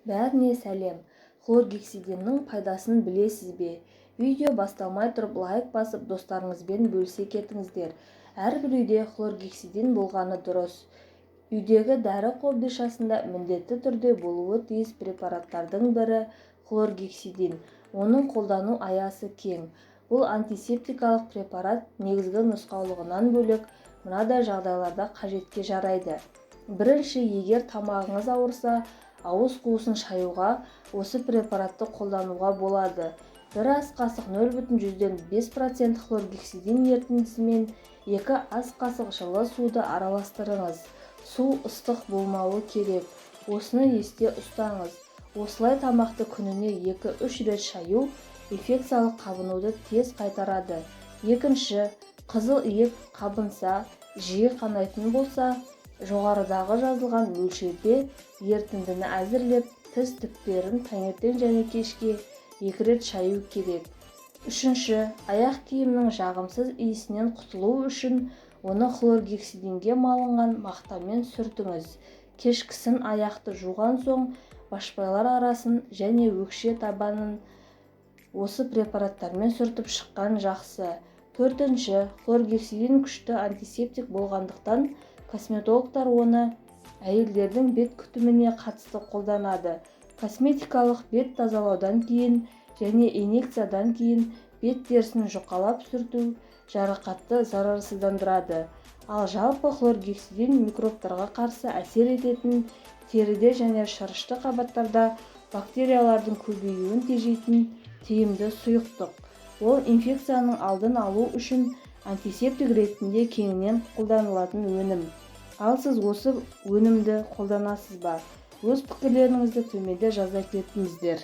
Бәріне сәлем! Хлоргексидиннің пайдасын білесіз бе? Видео басталмай тұрып лайк басып, достарыңызбен бөлісе кетіңіздер. Әрбір үйде хлоргексидин болғаны дұрыс. Үйдегі дәрі қобдишасында міндетті түрде болуы тиіс препараттардың бірі хлоргексидин. Оның қолдану аясы кең. Бұл антисептикалық препарат негізгі нұсқаулығынан бөлек мынадай жағдайларда қажетке жарайды. Бірінші, егер тамағыңыз ауырса, ауыз қуысын шаюға осы препаратты қолдануға болады. 1 ас қасық 0,5% хлоргексидин ерітіндісімен 2 ас қасық жылы суды араластырыңыз. Су ыстық болмауы керек. Осыны есте ұстаңыз. Осылай тамақты күніне 2-3 рет шаю инфекциялық қабынуды тез қайтарады. Екінші, қызыл иек қабынса, жиі қанайтын болса, жоғарыдағы жазылған мөлшерде ерітіндіні әзірлеп, тіс түптерін таңертең және кешке 2 рет шаю керек. Үшінші, аяқ киімнің жағымсыз иісінен құтылу үшін оны хлоргексидинге малынған мақтамен сүртіңіз. Кешкісін аяқты жуған соң башпайлар арасын және өкше табанын осы препараттармен сүртіп шыққан жақсы. Төртінші, хлоргексидин күшті антисептик болғандықтан, косметологтар оны әйелдердің бет күтіміне қатысты қолданады. Косметикалық бет тазалаудан кейін және инъекциядан кейін бет терісін жұқалап сүрту жарақатты зарарсыздандырады. Ал жалпы хлоргексидин микробтарға қарсы әсер ететін, теріде және шырышты қабаттарда бактериялардың көбеюін тежейтін тиімді сұйықтық. Ол инфекцияның алдын алу үшін антисептик ретінде кеңінен қолданылатын өнім. Ал сіз осы өнімді қолданасыз ба? Өз пікірлеріңізді төменде жаза кетіңіздер.